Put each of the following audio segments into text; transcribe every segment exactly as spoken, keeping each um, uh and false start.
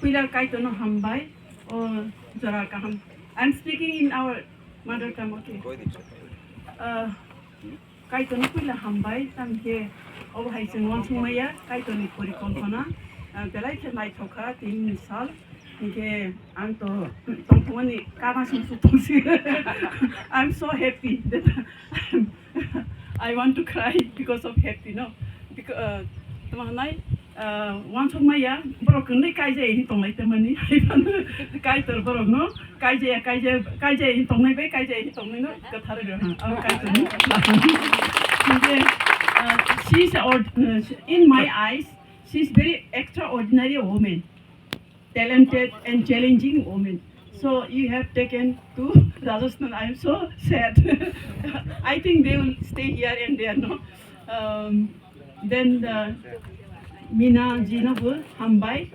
Puila Kaitorno hambai, o jora kaham. I'm speaking in our mother tongue, okay? Uh, Kaitorno puila hambai, tamkhe obo hai chwng uansukmaya, Kaitorni porikolpona, uh, belai khe naithok kha, tini ni sal, hinkhe ang to tongthokmani kama sumsuk tongsi. I'm so happy that I'm I want to cry because of happy, no? Because, uh, tama hanai, uh, uansukmaya, borok kwnwi kaijai hin tonglai tamani, Kaitor borok no, kaijaya, kaijaya, kaijaya hin tongnai bai, kaijaya hin tongnai no, kwthar rw ha, abo Kaitor ni. Hinkhe, uh, she is a ord-, uh, in my eyes, she is very extraordinary woman. Talented and challenging woman. So you have taken to Rajasthan. I am so sad. I think they will stay here and there, no? Um, then the Mina ji no bo hambai.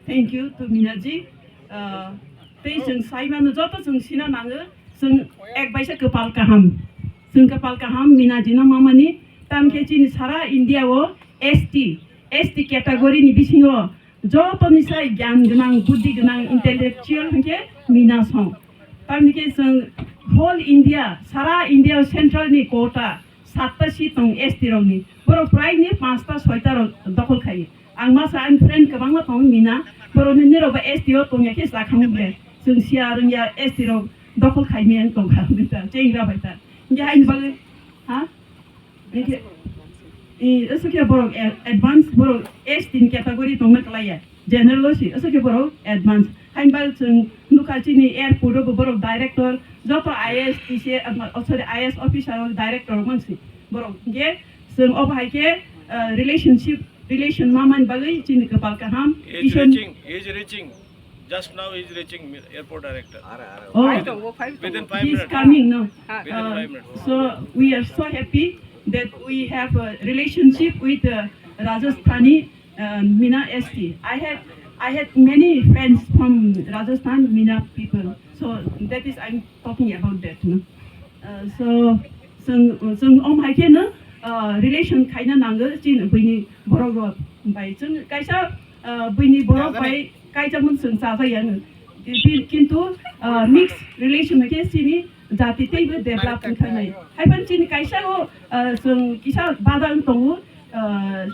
Thank you to Mina ji. Uh, tei chwng saimano joto chwng sina nango. Chwng ek baisa kwpal kaham. Chwng kwpal kaham Mina ji no mamani. Tamkhe chini sara India o S T, S T category ni bisingo Joto ni sai gyan gwnang, buddhi gwnang, intellectual hwnkhe Mina song. Tamni khe chwng whole India, sara India o central ni quota satta seat tong S T rok ni. Borok prai ni panchta soita rok dokhol khai. Ang masa ang friend kwbangma tong Mina, borok ni nirok ba S T o tong ya khe sa kham ble. Chwng sia rwng ya S T rok dokhol khai ni ang tong kha, Mina chengra bai ta. Hinkhe haini bagwi, ha? Hinkhe, i, aswk khe borok a-, advance borok S T ni category tongna kwlaiya. General o si, aswk khe borok advance. Hainba chwng nukha chini airport o bo borok director, joto I A S T C, oh, sorry, I A S officer o director rok mansi borok. Hinkhe chwng obo hai khe, uh, relationship, relation ma man bagwi chini kwpal kaham. Age Ishwar reaching, age reaching. Just now he is reaching airport director. Oh, within five minutes. He is coming, no? Within five minutes. So we are so happy that we have a relationship with, uh, Rajasthani, uh, Mina S T. I had, I had many friends from Rajasthan Mina people. So that is I'm talking about that, no? Uh, so chwng, chwng om hai khe no, uh, relation khaina nango chini buini borok rok bai. Chwng kaisa, uh, buini borok bai kaijakmung chwng chajak ya no. Ki-, kintu, uh, mix relation khe chini jati teibo develop wngkha nai. Haiphano chini kaisa o, uh, chwng kisa bada wng tongo, uh,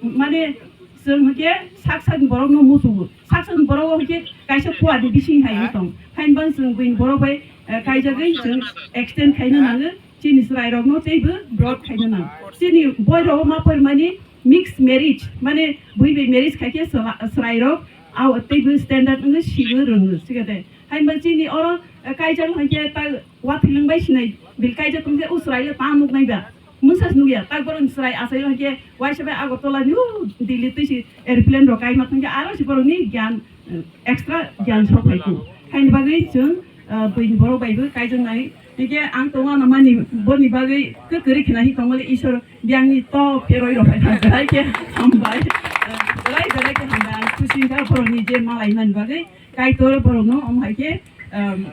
mane chwng hwnkhe sak sakni borokno muchungo. Sak sakni borok hwnkhe kaisa kuwadi bising hai wng tong. Hainba chwng buini borok bai, eh, kaijagwi chwng extend khaina nango. Chini chwrairokno teibo broad khaina nango. Chini boirok ma pormani mixed marriage, mane bui bai marriage khaikhe chwla-, chwrairok au teibo standard wngwi sigo rwngo, sikhe de. Hainba chini oro, eh, kaijak hwnkhe ta wathilang bai sinai bil kaijak tongkhe o chwraile ta nuknai ba. Mungsa se nukya, tak borok ni chwrai achai hwnkhe waisa bai Agartala ni, o, Delhi twi se aeroplane rok kaima thangkhe aro se borok ni gyan, eh, extra gyan sok phai kho. Haini bagwi chwng, eh, buini borok bai bo kaijaknai. Hwnkhe ang tongo ano mani boni bagwi kwkwrwi khna hi tongmani Isor biyang ni to pheroi rok hai belai khe hambai. Eh, belai belai khe hambai. Ang khusi wngkha borok ni je malai mani bagwi. Kaitor borokno omo hai khe, um,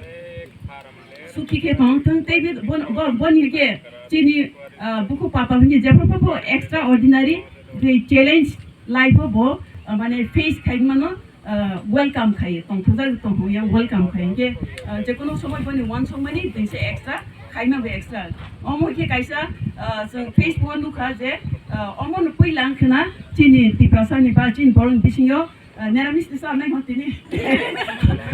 sukhi khe tong thung tei bo-, bo-, boni khe chini, uh, bukhuk papa hwnwi jephru phru extraordinary tei challenge life o bo, uh, mane face khai mano, uh, welcome khai tong thung jak tong thung ya welcome khai khe, uh, jekono somoi boni uansukmani tei se extra khaima bo extra. Omo khe kaisa, uh, chwng Facebook o nukha je, uh, omo no puila wngkhwna chini Tiprasa ni ba chini borok ni bisingo, uh, neramis ni sa nai hon tini.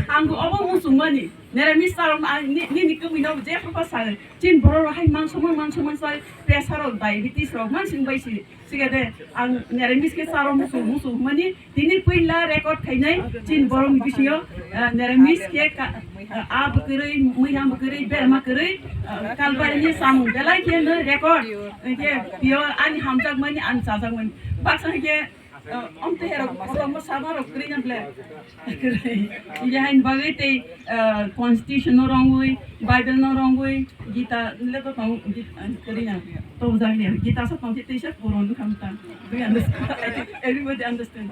Ang bo obo muchungmani. Neramis sa rok ang ni, ni, ni kwmwi no je pha sa. Chin borok rok hai mangso mang, mangso mang sa pressure rok, diabetes rok mansing bai si. Sigade ang neramis khe sa rok muchung, muchung mani tini puila record khainai chin borok ni bisingo, uh, neramis khe ka, uh, a bwkrwi, mui ham bwkrwi, berma kwrwi, uh, kalbari ni samung belai khe no record. Khe pure ani hamjak mani, ani chajak mani. Baksa khe Om te herok kotorma sama rok kwrwi na ble. Kwrwi. Yahaini bagwi tei, ah, constitution no rongwi, Bible no rongwi, Gita le to tong, Gita, ah, kwrwi na. To bujak le Gita sa tong khe tei sa Quran no khamta. Do you understand? I think everybody understand.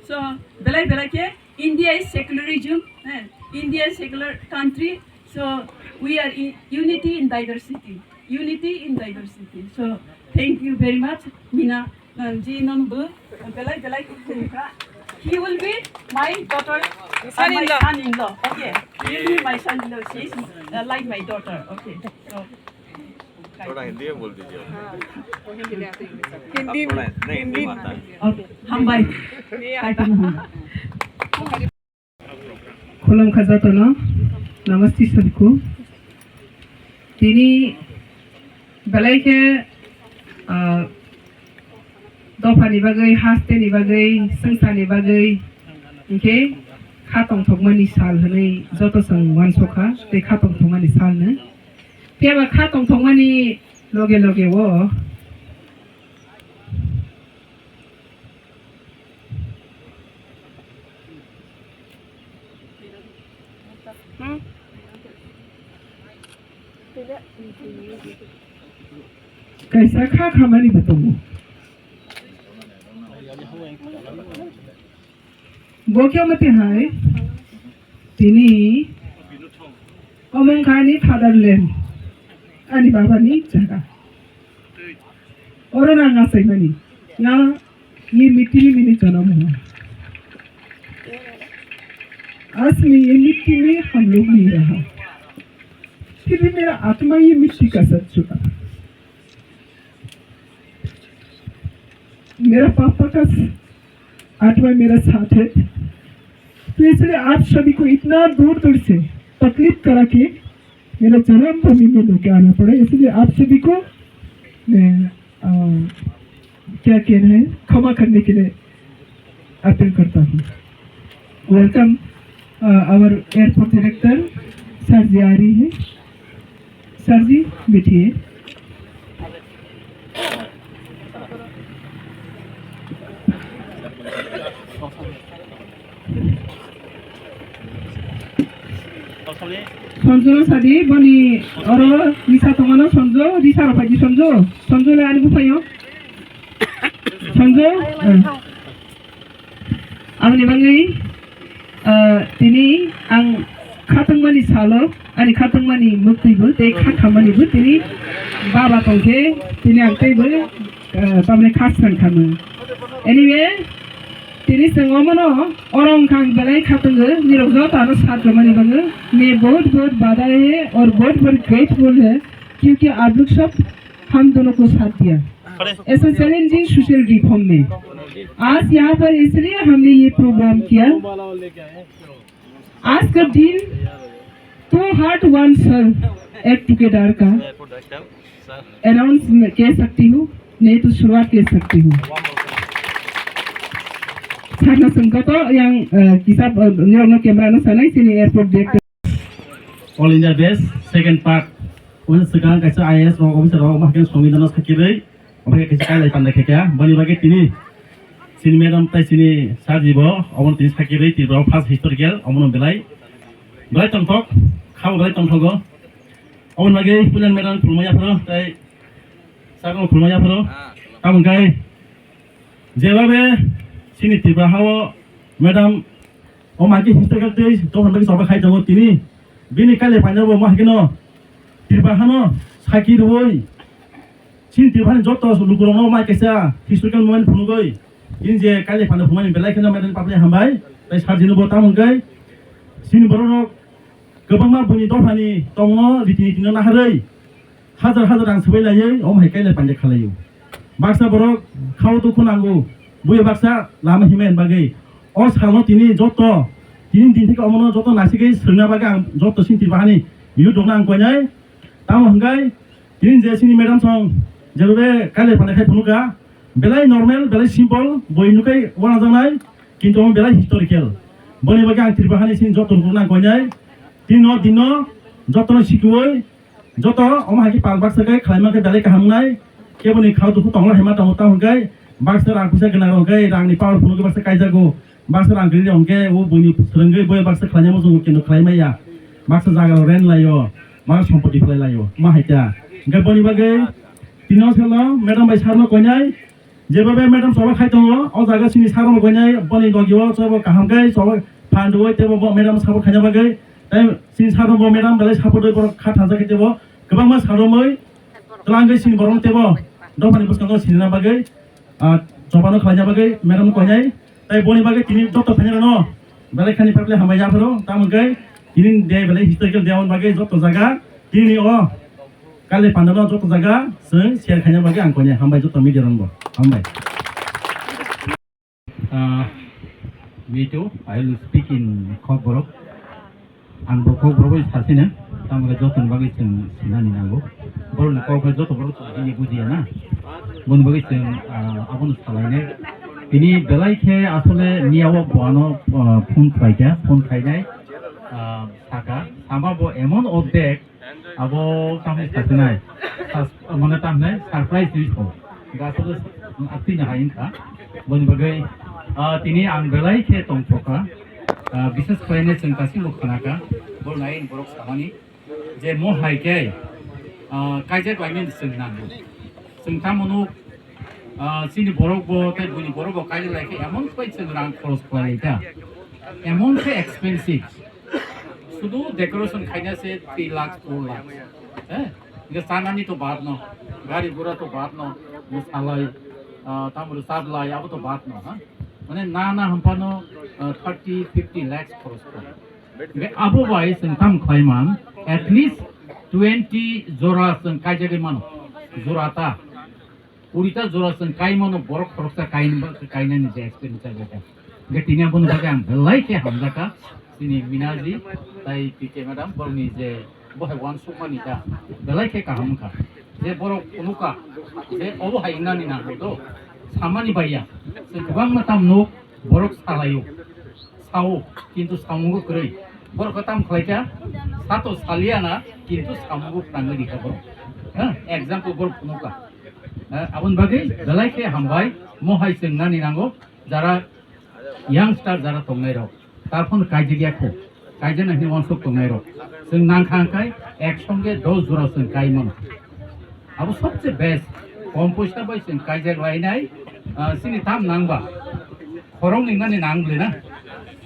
So, belai belai khe India is secularism, eh, India is secular country. So, we are in unity in diversity. Unity in diversity. So, thank you very much, Mina. Nang ji non bu, belai belai khe khum kha. He will be my daughter, uh, my son-in-law. Son-in-law. Okay. He will be my son-in-law. She is, uh, like my daughter. Okay. So, थोड़ा हिंदी में बोल दीजिए। हाँ, वो हिंदी में आते हैं। हिंदी में। थोड़ा, नहीं, हिंदी में आता है। Okay. Hambai. Kaitun hambai. Khulumkha jotono, namaste sabko. Tini belai khe, ah, dophani bagwi, hasteni bagwi, swngcharni bagwi, hinkhe kha tongthokmani sal hwnwi joto chwng uansukha, tei kha tongthokmani salno. Phiya ba kha tongthokmani loge loge o kaisa kha khamani bo tongo. Bo khe omo twi hai, tini omo wngkha ani fatherland, ani babani jaga. Oro na ngasaimani, nga ye mitti mein maine janam hua. Aaj main ye mitti mein hum log nahi raha. फिर भी मेरा आत्मा ये मिट्टी का साथ छुड़ा। मेरा पापा का आत्मा मेरा साथ है। तो इसलिए आप सभी को इतना दूर दूर से तकलीफ करा के मेरा जन्मभूमि में लेके आना पड़ा, इसलिए आप सभी को मैं, अ, क्या कहना है, क्षमा करने के लिए अपील करता हूँ। Welcome, uh, our airport director, sir जी आ रही है। Sir जी, बैठिए। Sonjo no sadi, boni oro risa tongmano Sonjo, risa rok phaidi Sonjo, Sonjo le ani buphayo. Sonjo, eh. Aboni bagwi, ah, tini ang khatungmani salo, ani khatungmani mwktwibo tei kha khammanibo tini baba tongkhe tini ang teibo, ah, tamni khasrang khamu. Anyway, tini chwng omono oro wngkha ang belai khatungo, nirok joto ano sat rwmani bagwi. मैं बहुत बहुत बधाई है और बहुत बहुत grateful है, क्योंकि आप लोग सब हम दोनों को साथ दिया। ऐसा चैलेंजिंग सोशल रिफॉर्म में आज यहाँ पर इसलिए हमने ये प्रोग्राम किया। आज का दिन two heart one serve at together का अनाउंस कह सकती हूँ, नहीं तो शुरुआत कह सकती हूँ। Sarno sengkato yang, eh, kisap, eh, nirokno camera no sanai sini airport director. All India best second part. Wen sekarang kaisa I A S rok officer rok bahkan songwi dano sakirei. Omo khe kaisa kailai panda khe kya, boni bagwi tini chini madam tai chini sir ji bo omo tini sakirwi Tripura o first historical omo no belai, belai tongthok, khabo belai tongthogo. Omo bagwi puila madam khulumya phoro tai sir no khulumya phoro. Tamo khe jebabe chini Tripura hao madam omo khe historical tei tongthok bagwi choba khai tongo tini bini kailai panda bo omo hai kheno Tripura hano sakirwi Chini Tripura ni joto lukurokno mai kaisa historical moment phunugwi, chini je kailai panda phunukmani belai kheno madam ni papni hambai, tei sir jino bo tamo hwnkhe chini borok rok kwbangma buini dophani tongno riti niti no naharwi hajar hajar rang swbai laiwi omo hai kailai panda khalaiyo. Baksa borok khao dukhu nango, buya baksa lama himai bagwi. O salno tini joto, tini din theke omono joto nasigwi swrwngna bagwi ang joto chini Tripura hani youth rokno ang koinai. Tamo hwnkhe tini je chini madam song jebabe kailai panda khai phunukha, belai normal, belai simple, boi nukhai wanajaknai, kintu omo belai historical. Boni bagwi ang Tripura hani chini joto rokno ang koinai, tini no din no jotono sikiui, joto omo hai khe pal baksa khe khlaima khe belai kaham wngnai, keboni khao dukhu tongla hai ma tongo, tamo hwnkhe baksa rang puisa gwnang rok khe rangni power phunukgwi baksa kaijago. Baksa rang kwrwi rok hwnkhe o buini swrwngwi bo baksa khlaina muchungo kintu khlai maya. Baksa jaga rok rent laio, baksa sompoti khlai laio, ma hai ta. Hwnkhe boni bagwi tini o salo madam bai sir no koinai, jebabe madam choba khai tongo, o jaga chini sir no koinai, boni logi o choba kaham khe choba phan rwui teibo bo madam support khaina bagwi. Tei chini sir no bo madam belai support rwui borok kha thansa khe teibo kwbangma sal romwi twlangwi chini borok no teibo dophani bwskango sinina bagwi, ah, choba no khlaina bagwi madam no koinai. Tei boni bagwi tini joto phainairokno belai khani phaple hambai yapharo, tamo hwnkhe tini de belai historical de, aboni bagwi joto jaga tini o kali pandalo joto jaga chwng share khaina bagwi ang koinai hambai joto media rokno hambai. Uh, me too, I will speak in Kokborok. Ang bo Kokborok bai sasina, tamo khe jotoni bagwi chwng sinani nango. Borokni kok khe joto borok chwng bini bujiya na. Boni bagwi chwng, ah, abono salainai. Tini belai khe asole miya o bo ano, ah, phone khlai kha, phone khlainai, ah, saka. Sama bo emon odek, abo tamni sasinai. Sas-, mane tamni surprise ri kho. Ga asole aktwi na hai wngkha. Boni bagwi, ah, tini ang belai khe tongthokha. Ah, bises khlainai chwng kasingbo khnakha, borok nai borok samani je mo hai khe, ah, kaijak laimani chwng nango. Chwng tamo nuk, ah, chini borok bo tei buini borok bo kaijak lai khe emon khlai chwng rang khoros khlai lai ta. Emon khe expensive. Sudu decoration khaina se three lakhs, four lakhs. Eh? Hingke chanani to baat no, gari gura to baat no, musalai, ah, tamro chablai, abo to baat no, ha? Mane na na hamphano, ah, thirty, fifty lakhs khoros kho. Hingke abo bai chwng tam khlai man, at least twenty jora chwng kaijagwi mano, jora ta. Kurita jora chwng kaimano borok khoroksa kain-, kainani je expenditure jaka. Hingke tini aboni bagwi ang belai khe hamjakha. Chini Minaji tai P K madam borokni je bohai uansukmani ta belai khe kaham wngkha. Je borok phunukha, je obo hai wngnani nango do, samani baiya. Chwng kwbangma tam nuk, borok salaio, sao, kintu samungo kwrwi. Borok khe tam khlaikha, sato saliya na, kintu samungo phrangwi rikha borok. Ha, example borok phunukha. Ha, aboni bagwi belai khe hambai, mohai chwng nani nango, jara youngster jara tongnai rok. Tarphano kaijak ya kho, kaijak na hinwi uansuk tongnai rok. Chwng nangkha hwnkhe ek songe dos jora chwng kai mano. Abo sobse best, kom poisa bai chwng kaijak lainai, ah, chini tam nangba, khorok ni nani nang le na,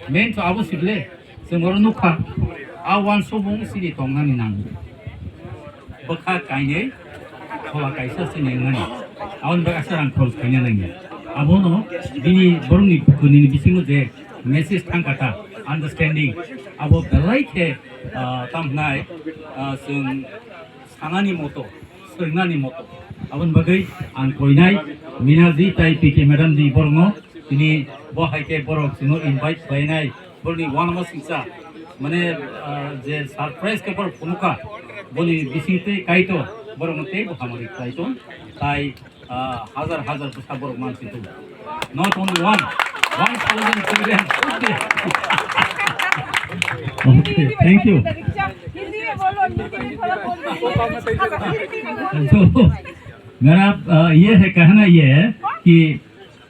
main to abo sibole, chwng oro nukha, a uansukmung chini tongnani nang. Bwkha kainwi, thola kaisa se nengmani. Aboni bagwi aswk rang khorok khaina nangya. Abono bini borokni bukunini bisingo je message thangkha ta, understanding, abo belai khe, ah, tamo hwnai, ah, chwng sanani moto, swrwngnani moto. Aboni bagwi ang koinai Minaji tai P K madam ji borokno tini bo hai khe borok chwngno invite khlainai. Borokni uanama singcha, mane, ah, je surprise khe borok phunukha, boni bisingtwi Kaitor borokno teibo hamari khlai tong, tai, ah, hazar hazar bwsa borok mansi tong. Not only one, one thousand children. Okay, thank you. Hindi में बोलो, हिंदी में थोड़ा बोल दीजिए। तो मेरा, अ, ये है, कहना ये है कि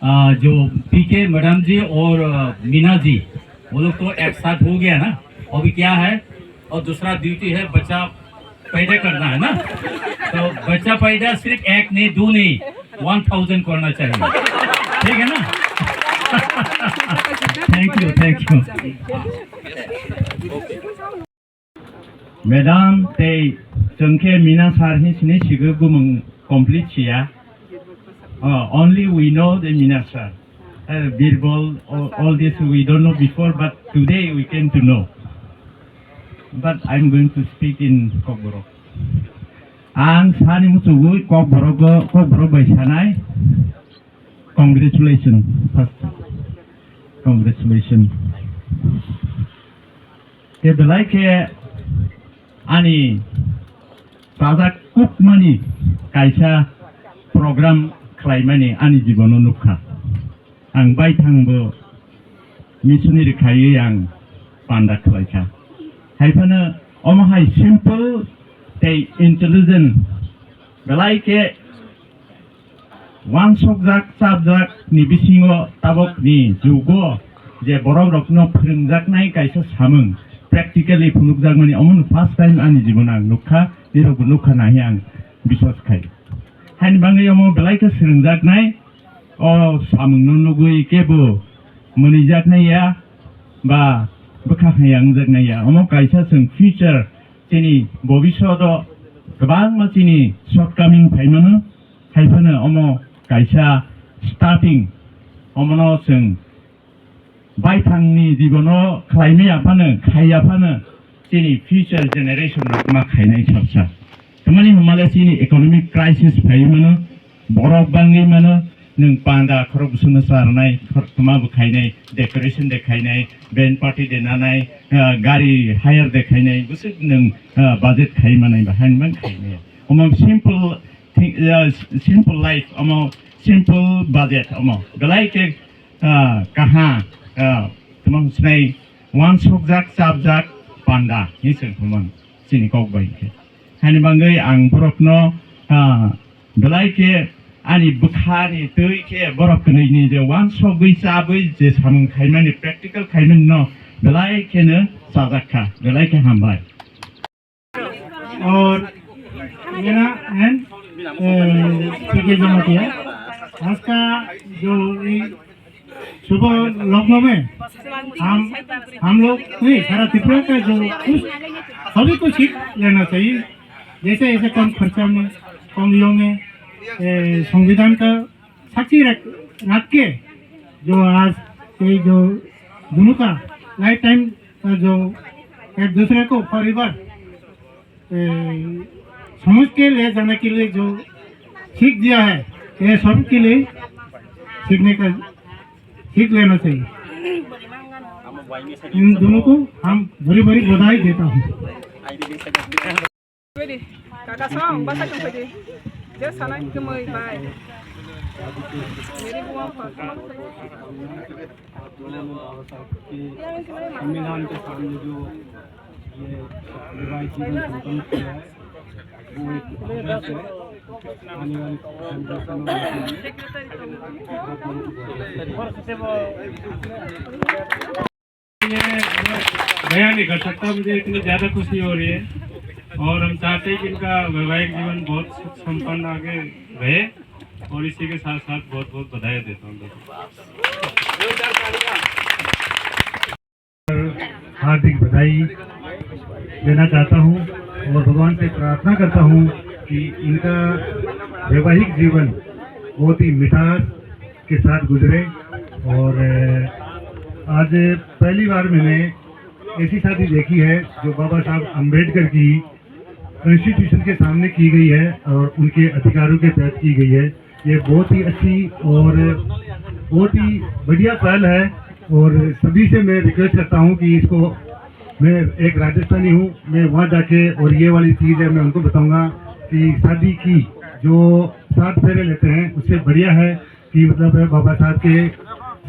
आ, जो पीके मैडम जी और, आ, मीना जी, वो लोग तो एक साथ हो गया ना, अभी क्या है, और दूसरा ड्यूटी है बच्चा पैदा करना है ना, तो बच्चा पैदा सिर्फ एक नहीं, दो नहीं, वन थाउजेंड करना चाहिए, ठीक है ना? Thank you, thank you. Madam tei chwng khe Mina sir hi sini sigwi bumung complete siya. Oh, only we know the Mina sir. Uh, Birbal, all, all this we don't know before, but today we came to know. But I'm going to speak in Kokborok. Ang sani muchugwi Kokborok, Kokborok bai sanai. Congratulations, first. Congratulations. Khe belai khe ani chajak kukmani kaisa program khlaimani ani jibono nukha. Ang baithangbo missionary khaiwi ang panda khlaikha. Haiphano omo hai simple tei intelligent belai khe uansukjak, chapjak ni bisingo tabok ni jugo je borok rokno phwrwngjaknai kaisa samung practically phunukjakmani omono first time ani jibon ang nukha, nirokbo nukha nahi ang biswas khai. Haini bagwi omo belai khe swrwngjaknai o samungno nugwi kebo mwnwijaknai ya ba bwkha hamya wngjaknai ya. Omo kaisa chwng future chini bobishoto kwbangma chini shortcoming phaimano. Haiphano omo kaisa starting, omono chwng baithangni jibono khlaimaya phano, khaiya phano, chini future generation rok ma khainai sabsa. Tamani hwnmale chini economic crisis phai mano, borok bangwi mano, nwng panda khorok bwswkno charnai, khor-, tma bo khainai, decoration de khainai, band party de nanai, ah, gari hire de khainai, bwswk nwng, ah, budget khai manai ba, hain bang khainai. Omo simple thing, ah, simple life, omo simple budget, omo belai khe, ah, kaha, ah, tma swnai, wansukjak, chapjak, panda, hinwi se tongmani chini kok bai khe. Haini bagwi ang borokno, ah, belai khe ani bwkhani twi khe borok kwnwini je wansugwi chabwi je samung khaimani, practical khaimani no belai kheno chajak kha, belai khe hambai. और मेरा एंड, ए, पीके जमातिया, आज का जो ये शुभ लग्न में हम, हम लोग नहीं, सारा त्रिपुरा का जो कुछ, सभी को सीख लेना चाहिए। जैसे ऐसे कम खर्चा में, कम यो में, ए, संविधान का साक्षी रख, रख के जो आज ये जो दोनों का लाइफ टाइम का जो एक दूसरे को परिवार, ए, समझ के ले जाने के लिए जो सीख दिया है, ये सब के लिए सीखने का, सीख लेना चाहिए। इन दोनों को हम भरी भरी बधाई देता हूँ। Ready. Kaka song, basa kung pwede. Je sana kemoi bai. Meri buang pa. संविधान के सामने जो ये विवाहित जीवन संपन्न किया है, वो एक आदर्श है। आने वाली जनरेशन में ये बयान नहीं कर सकता, मुझे इतनी ज़्यादा खुशी हो रही है और हम चाहते हैं कि इनका वैवाहिक जीवन बहुत सुख संपन्न आगे रहे और इसी के साथ साथ बहुत बहुत बधाई देता हूँ। हार्दिक बधाई देना चाहता हूँ और भगवान से प्रार्थना करता हूँ कि इनका वैवाहिक जीवन बहुत ही मिठास के साथ गुजरे। और, अ, आज पहली बार मैंने ऐसी शादी देखी है जो बाबा साहब अम्बेडकर की कॉन्स्टिट्यूशन के सामने की गई है और उनके अधिकारों के तहत की गई है। ये बहुत ही अच्छी और बहुत ही बढ़िया पहल है और सभी से मैं रिक्वेस्ट करता हूँ कि इसको, मैं एक राजस्थानी हूँ, मैं वहाँ जाके और ये वाली चीज़ है, मैं उनको बताऊँगा कि शादी की जो सात फेरे लेते हैं, उससे बढ़िया है कि मतलब है बाबा साहब के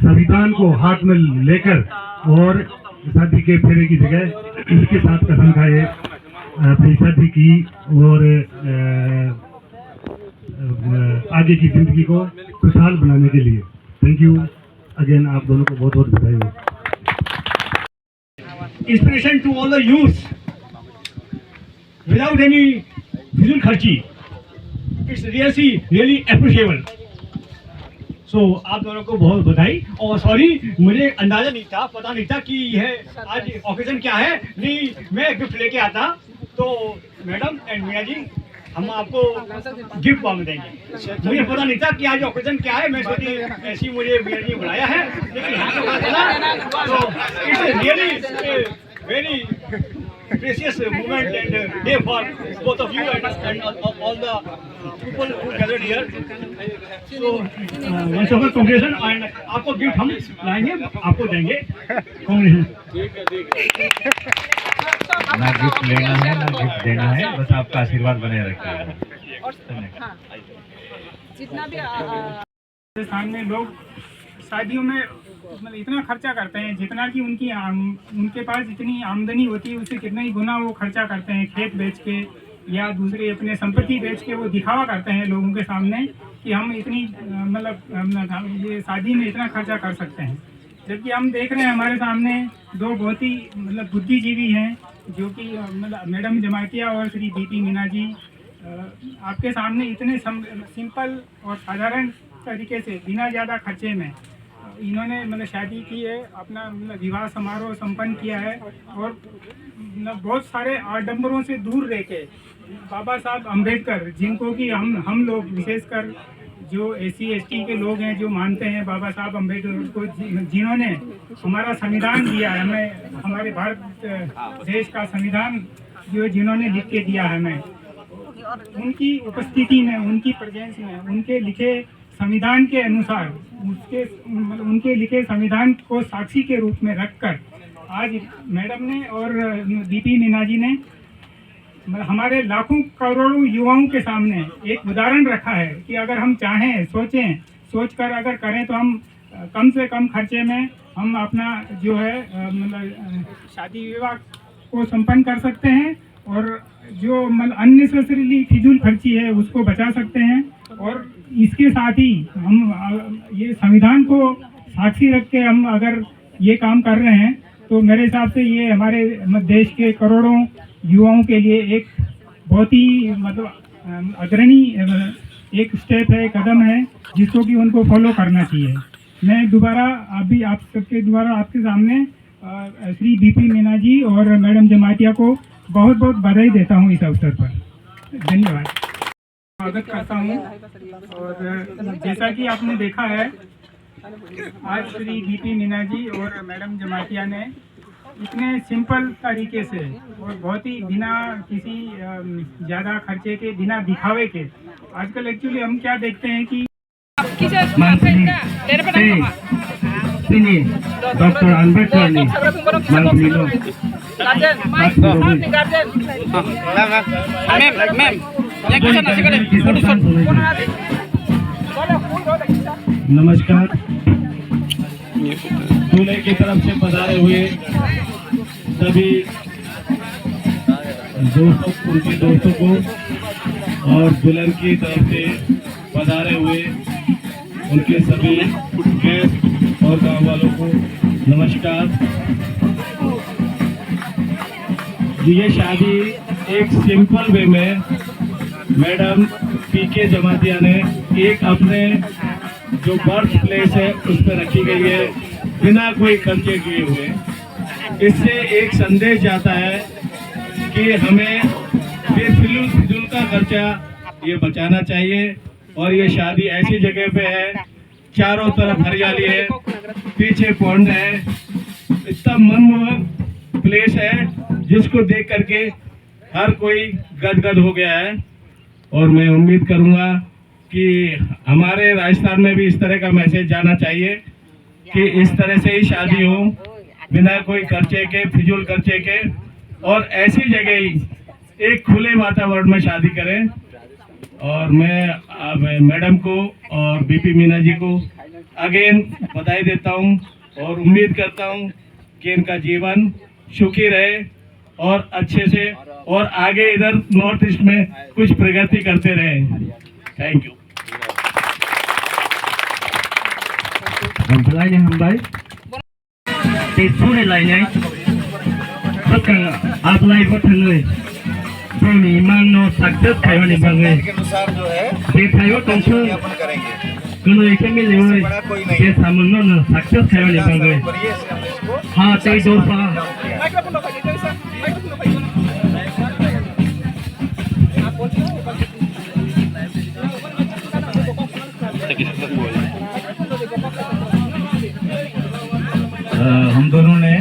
संविधान को हाथ में लेकर और शादी के फेरे की जगह उसके साथ कसम खाए, अ, अपनी शादी की और, अ, अ, आगे की जिंदगी को खुशहाल बनाने के लिए। Thank you again, आप दोनों को बहुत बहुत बधाई हो। Inspiration to all the youths without any fizul kharchi. It's really, really appreciable. So आप दोनों को बहुत बधाई। और सॉरी, मुझे अंदाजा नहीं था, पता नहीं था कि यह आज ओकेजन क्या है। नहीं, मैं गिफ्ट लेके आता तो मैडम एंड मीना जी, हम आपको गिफ्ट बॉम्ब देंगे। मुझे पता नहीं था कि आज ओकेजन क्या है, मैं सोची ऐसी मुझे मीना जी ने बुलाया है, लेकिन यहाँ पे पता चला। So it's really very precious moment and day for both of you and, and all, all the people who gathered here. So, uh, once again, congratulations and आपको गिफ्ट हम लाएंगे, आपको देंगे। Congratulations. ना गिफ्ट लेना है, ना गिफ्ट देना है, बस आपका आशीर्वाद बने रखिए। हाँ, जितना भी, आ, आ, सामने लोग शादियों में, मतलब, इतना खर्चा करते हैं, जितना कि उनकी आम-, उनके पास जितनी आमदनी होती है, उससे कितना ही गुना वो खर्चा करते हैं, खेत बेच के या दूसरे अपने संपत्ति बेच के वो दिखावा करते हैं लोगों के सामने कि हम इतनी, अ, मतलब, हम, हम ये शादी में इतना खर्चा कर सकते हैं। जबकि हम देख रहे हैं हमारे सामने दो बहुत ही, मतलब, बुद्धिजीवी हैं, जो कि, अ, मतलब, मैडम जमातिया और श्री बीपी मीना जी, अ, आपके सामने इतने सम-, सिंपल और साधारण तरीके से, बिना ज़्यादा खर्चे में इन्होंने, मतलब, शादी की है, अपना, मतलब, विवाह समारोह संपन्न किया है और, मतलब, बहुत सारे आडंबरों से दूर रह के बाबा साहब अम्बेडकर, जिनको कि हम, हम लोग विशेषकर जो एससी एसटी के लोग हैं, जो मानते हैं बाबा साहब अम्बेडकर को, जि-, जिन्होंने हमारा संविधान दिया है, हमें, हमारे भारत, अ, देश का संविधान जो जिन्होंने लिख के दिया है हमें, उनकी उपस्थिति में, उनकी प्रेजेंस में, उनके लिखे संविधान के अनुसार, उसके, मतलब, उनके लिखे संविधान को साक्षी के रूप में रखकर आज मैडम ने और बीपी मीना जी ने, मतलब, हमारे लाखों करोड़ों युवाओं के सामने एक उदाहरण रखा है कि अगर हम चाहें, सोचें, सोचकर अगर करें तो हम, अ, कम से कम खर्चे में हम अपना जो है, अ, मतलब, अ, शादी विवाह को संपन्न कर सकते हैं और जो, मतलब, अननेसेसरीली फिजूल खर्ची है उसको बचा सकते हैं। और इसके साथ ही हम, अ, ये संविधान को साक्षी रख के हम अगर ये काम कर रहे हैं तो मेरे हिसाब से ये हमारे, म-, देश के करोड़ों युवाओं के लिए एक बहुत ही, मतलब, अम, अग्रणी, अ, एक स्टेप है, कदम है, जिसको कि उनको फॉलो करना चाहिए। मैं दोबारा अभी आप सबके द्वारा आपके सामने, अ, श्री बीपी मीना जी और मैडम जमातिया को बहुत बहुत बधाई देता हूँ इस अवसर पर। धन्यवाद। स्वागत करता हूँ। और जैसा कि आपने देखा है, आज श्री बीपी मीना जी और मैडम जमातिया ने इतने सिंपल तरीके से और बहुत ही बिना किसी, अम, ज़्यादा खर्चे के, बिना दिखावे के, आजकल एक्चुअली हम क्या देखते हैं कि Mangpili tei chini Doctor Ambedkar ni mangpili no. Ma'am, ma'am, ma'am, yang kisa nasi kali, photo shoot. नमस्कार। दूल्हे की तरफ से पधारे हुए सभी दोस्तों, उनके दोस्तों को और दुल्हन की तरफ से पधारे हुए उनके सभी गेस्ट और गांव वालों को नमस्कार। ये शादी एक सिंपल वे में मैडम पीके जमातिया ने एक अपने जो बर्थ प्लेस है उस पर रखी गई है बिना कोई खर्चे किए हुए। इससे एक संदेश जाता है कि हमें बेफिजूल फिजूल का खर्चा ये बचाना चाहिए। और ये शादी ऐसी जगह पे है, चारों तरफ हरियाली है, पीछे पॉन्ड है, इतना मनमोहक प्लेस है जिसको देख करके हर कोई गदगद हो गया है। और मैं उम्मीद करूंगा कि हमारे राजस्थान में भी इस तरह का मैसेज जाना चाहिए कि इस तरह से ही शादी हो, बिना कोई खर्चे के, फिजूल खर्चे के, और ऐसी जगह ही एक खुले वातावरण में शादी करें। और मैं, आ, मैं मैडम को और बीपी मीना जी को अगेन बधाई देता हूँ और उम्मीद करता हूँ कि इनका जीवन सुखी रहे और अच्छे से, और आगे इधर नॉर्थ ईस्ट में कुछ प्रगति करते रहे। Thank you. Belai ni hambai. Tei suri lainai. Bwkang ablai bwthangwi. Bini imangno success khaimani bagwi. Bwthaio tongthung. Kwnwi khe miliwi. Bwsamungno no success khaimani bagwi. Ha tei dopha. अ, हम दोनों ने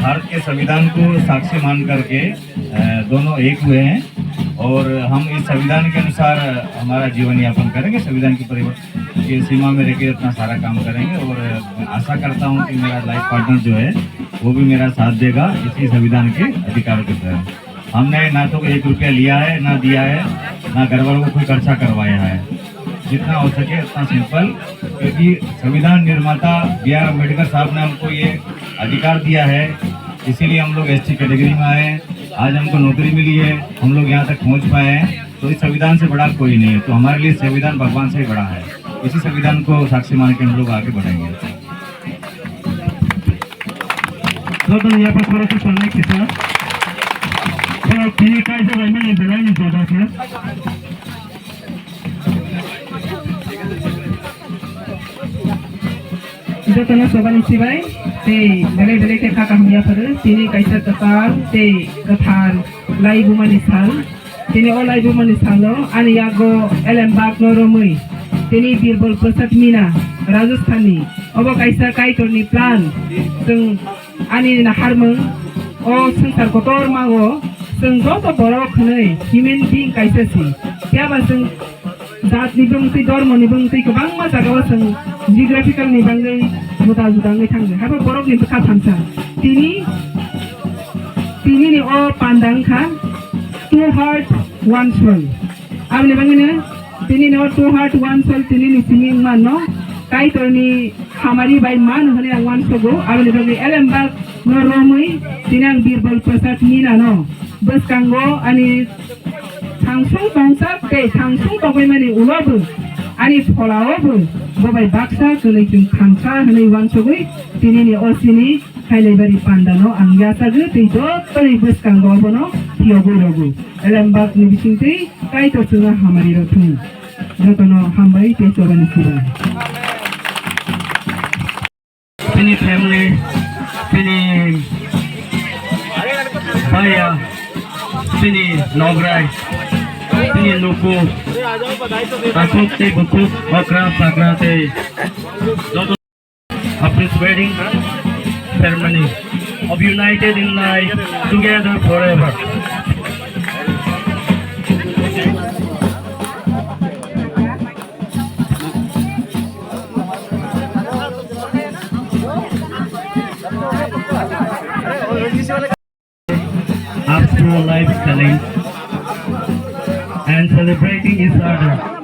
भारत के संविधान को साक्षी मान करके, अ, दोनों एक हुए हैं और हम इस संविधान के अनुसार हमारा जीवन यापन करेंगे। संविधान की परिवर्तन के सीमा में रहकर अपना सारा काम करेंगे और आशा करता हूँ कि मेरा लाइफ पार्टनर जो है वो भी मेरा साथ देगा इसी संविधान के अधिकार के तहत। हमने ना तो एक रुपया लिया है, ना दिया है, ना घर वालों को कोई खर्चा करवाया है। जितना हो सके उतना सिंपल, क्योंकि संविधान निर्माता बी आर अम्बेडकर साहब ने हमको ये अधिकार दिया है, इसीलिए हम लोग एसटी कैटेगरी में आए हैं। आज हमको नौकरी मिली है, हम लोग यहाँ तक पहुँच पाए हैं, तो इस संविधान से बड़ा कोई नहीं है। तो हमारे लिए संविधान भगवान से ही बड़ा है। इसी संविधान को साक्षी मान के हम लोग आगे बढ़ेंगे। Jotono yapha khoroksa sanai kisa. Khorok tini kaisa bai mani belai ni joda khe. Jotono sobani sibai tei belai belai khe kha kaham yapharu. Tini kaisa kwtal tei kwthar laibumani sal. Tini o laibumani salo ani yago elembakno romwi Tini Birbal Prasad Meena, Rajasthan ni, obo kaisa Kaitor ni plan. Chwng ani naharmung o swngchar kotor mago, chwng joto borok hwnwi human being kaisa si. Phiya ba chwng jat ni bwngtwi, dormo ni bwngtwi kwbangma jaga o chwng geographical ni bagwi juda juda wngwi thangdi. Habo borok ni bwkha thamsa. Tini, tini ni o panda wngkha two heart, one soul. Aboni bagwino tini no two heart one soul tini ni simi wngmano Kaitor ni hamari bai mano hwnwi ang uansugo. Aboni bagwi elembak no romwi tini ang Birbal Prasad Meena no bwskango ani thangsung tongsa tei thangsung tongwi mani ulo bo ani phola o bo bo bai baksa kwlwi chwng thamsa hwnwi uansugwi tini ni o sini Kailaibari panda no ang yachagwi tei jotoni bwskango abono phiyogwi rogo. Elembak ni bisingtwi Kaitor chwngno hamari rw thung. Jotono hambai tei chobani sibai. Chini family, chini bhaiya, chini nograi, chini nuku, takhuk tei bukhuk, okra sakra tei joto of this wedding ceremony of united in life together forever. Up to life challenge and celebrating each other.